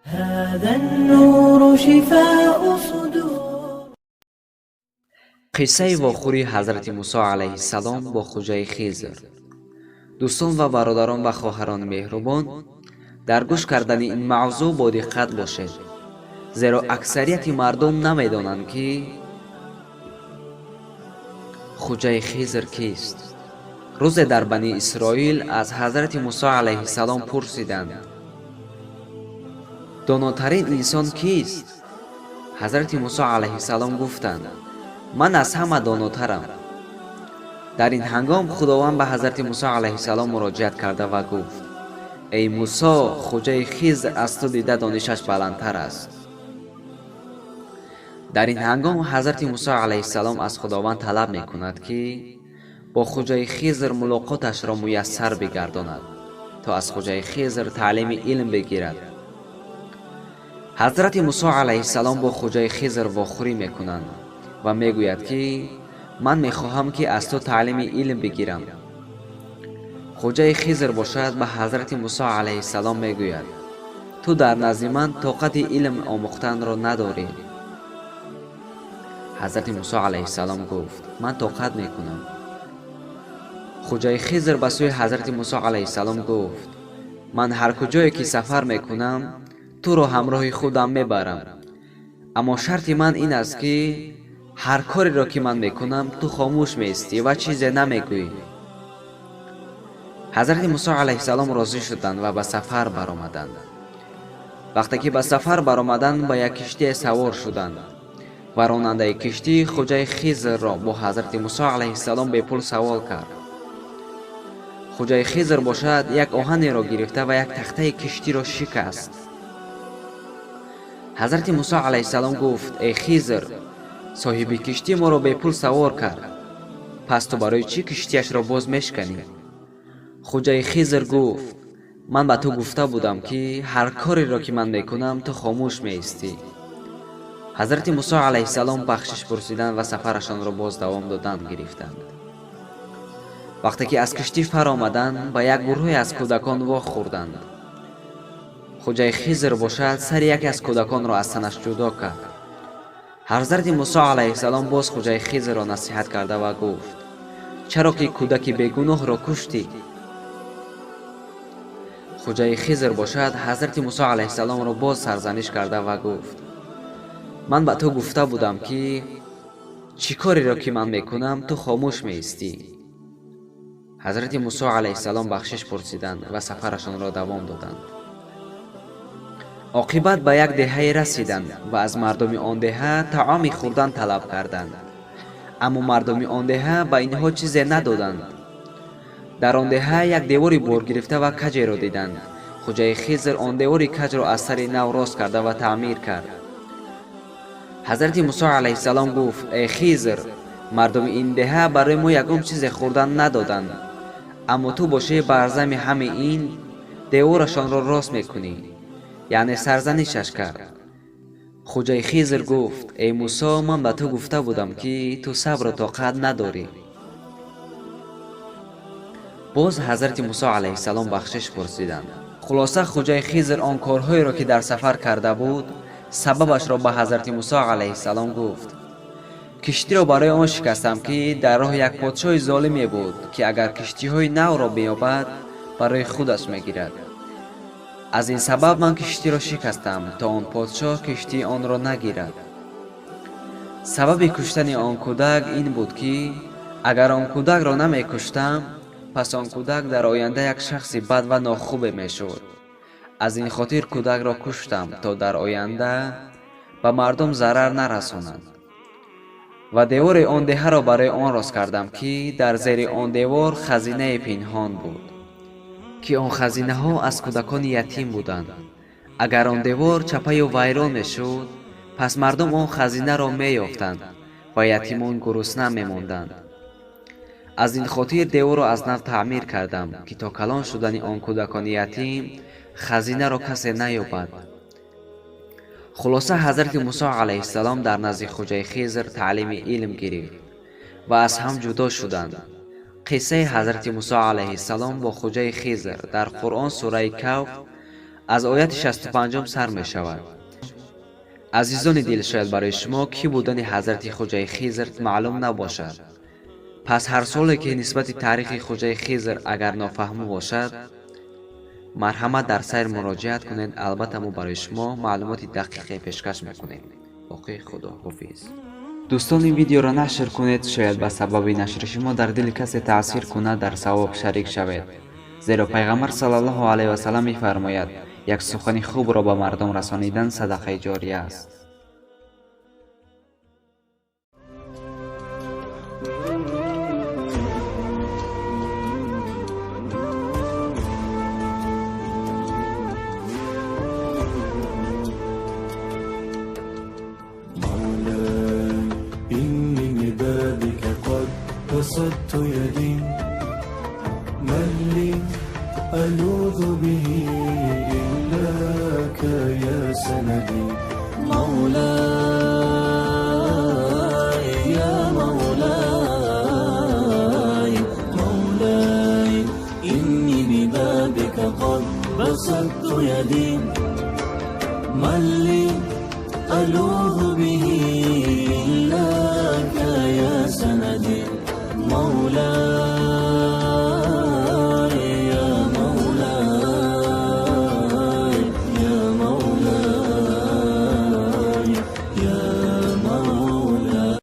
هذا النور شفاء صدور. Қиссаи вохӯрии ҳазрати Мусо алайҳиссалом бо Хуҷаи Хизр. Дӯстон ва бародарон ва хоҳарони меҳрубон, дар гӯш кардани ин мавзӯъ бодиққат бошед, зеро аксарияти мардум намедонанд, ки Хуҷаи Хизр кист. Рӯзе дар Бани Исроил аз ҳазрати Мусо алайҳиссалом пурсиданд: «Донотарин инсон кист?» Ҳазрати Мусо алайҳиссалом гуфтанд: «Ман аз ҳама донотарам». Дар ин ҳангом Худованд ба ҳазрати Мусо алайҳиссалом муроҷиат карда ва гуфт: «Эй Мусо, Хуҷаи Хизр аз ту дида донишаш баландтар аст». Дар ин ҳангом ҳазрати Мусо алайҳиссалом аз Худованд талаб мекунад, ки бо Хуҷаи Хизр мулоқоташро муяссар бигардонад, то аз Хуҷаи Хизр таълими илм бигирад. Ҳазрати Мусо алайҳиссалом бо Хуҷаи Хизр вохӯрӣ мекунанд ва мегӯяд, ки ман мехоҳам, ки аз ту таълими илм бигирам. Хуҷаи Хизр бошад, ба ҳазрати Мусо алайҳиссалом мегӯяд: «Ту дар назди ман тоқати илм омӯхтанро надорӣ». Ҳазрати Мусо алайҳиссалом гуфт: «Ман тоқат мекунам». Хуҷаи Хизр ба сӯи ҳазрати Мусо алайҳиссалом гуфт: «Ман ҳар куҷое ки сафар мекунам, туро ҳамроҳи худам мебарам, аммо шарти ман ин аст, ки ҳар кореро ки ман мекунам, ту хомӯш меистӣ ва чизе намегӯӣ». Ҳазрати Мусо алайҳиссалом розӣ шуданд ва ба сафар баромаданд. Вақте ки ба сафар баромаданд, ба як киштие савор шуданд ва ронандаи киштӣ Хуҷаи Хизрро бо ҳазрати Мусо алайҳиссалом бепул савор кард. Хуҷаи Хизр бошад, як оҳанеро гирифта ва як тахтаи киштиро шикаст. Ҳазрати Мусо алайҳиссалом гуфт: «Эй Хизр, соҳиби киштӣ моро бепул савор кард, пас ту барои чӣ киштиашро боз мешканӣ?» Хуҷаи Хизр гуфт: «Ман ба ту гуфта будам, ки ҳар кореро ки ман мекунам, ту хомӯш меистӣ». Ҳазрати Мусо алайҳиссалом бахшиш пурсиданд ва сафарашонро боз давом додан гирифтанд. Вақте ки аз киштӣ фаромаданд, ба як гурӯҳе аз кӯдакон вохӯрданд. Хуҷаи Хизр бошад, сари яке аз кӯдаконро аз танаш ҷудо кард. Ҳазрати Мусо алайҳиссалом боз Хуҷаи Хизрро насиҳат карда ва гуфт: «Чаро ки кӯдаки бегуноҳро куштӣ?» Хуҷаи Хизр бошад, ҳазрати Мусо алайҳиссаломро боз сарзаниш карда ва гуфт: «Ман ба ту гуфта будам, ки чӣ кореро ки ман мекунам, ту хомӯш меистӣ». Ҳазрати Мусо алайҳиссалом бахшиш пурсиданд ва сафарашонро давом доданд. Оқибат ба як деҳае расиданд ва аз мардуми он деҳа таоми хӯрдан талаб карданд, аммо мардуми он деҳа ба инҳо чизе надоданд. Дар он деҳа як девори боргирифта ва каҷеро диданд. Хуҷаи Хизр он девори каҷро аз сари нав рост карда ва таъмир кард. Ҳазрати Мусо алайҳиссалом гуфт: «Эй Хизр, мардуми ин деҳа барои мо ягон чизе хӯрдан надоданд, аммо ту бошӣ, бар зами ҳами ин деворашонро рост мекунӣ», яъне сарзанишаш кард. Хуҷаи Хизр гуфт: «Эй Мусо, ман ба ту гуфта будам, ки ту сабру тоқат надорӣ». Боз ҳазрати Мусо алайҳиссалом бахшиш пурсиданд. Хулоса, Хуҷаи Хизр он корҳоеро, ки дар сафар карда буд, сабабашро ба ҳазрати Мусо алайҳиссалом гуфт: «Киштиро барои он шикастам, ки дар роҳ як подшоҳи золиме буд, ки агар киштиҳои навро биёбад, барои худаш мегирад. Аз ин сабаб ман киштиро шикастам, то он подшоҳ киштии онро нагирад. Сабаби куштани он кӯдак ин буд, ки агар он кӯдакро намекуштам, пас он кӯдак дар оянда як шахси бад ва нохубе мешуд. Аз ин хотир кӯдакро куштам, то дар оянда ба мардум зарар нарасонад. Ва девори он деҳаро барои он рост кардам, ки дар зери он девор хазинае пинҳон буд, ки он хазинаҳо аз кӯдакони ятим буданд. Агар он девор чапаю вайрон мешуд, пас мардум он хазинаро меёфтанд ва ятимон гурусна мемонданд. Аз ин хотир деворро аз нав таъмир кардам, ки то калон шудани он кӯдакони ятим хазинаро касе наёбад». Хулоса, ҳазрати Мусо алайҳиссалом дар назди Хуҷаи Хизр таълими илм гирифт ва аз ҳам ҷудо шуданд. Қиссаи ҳазрати Мусо алайҳиссалом бо Хуҷаи Хизр дар Қуръон, сураи Каҳф. Аз ояти 65 сар мешавад. Азизони дил, шояд барои шумо кӣ будани ҳазрати Хоҷаи Хизр маълум набошад. Пас ҳар соле ки нисбати таърихи Хоҷаи Хизр агар нофаҳмо бошад, марҳамат дар сайр муроҷиат кунед. Албатта мо барои шумо маълумоти дақиқе пешкаш мекунем. Боқӣ худо ҳофиз. Дӯстон, ин видеоро нашр кунед, шояд ба сабаби нашри шумо дар дили касе таъсир кунад, дар савоб шарик шавед. Зеро пайғамбар саллаллоҳу алайҳи васаллам мефармояд: як сухани хубро ба мардум расонидан садақаи ҷория аст. مولاي إني لبابك قد بسطت يدي، من لي ألوذ به إلاك يا سندي. مولاي يا مولاي، مولاي إني ببابك قد بسطت يدي، من لي ألوذ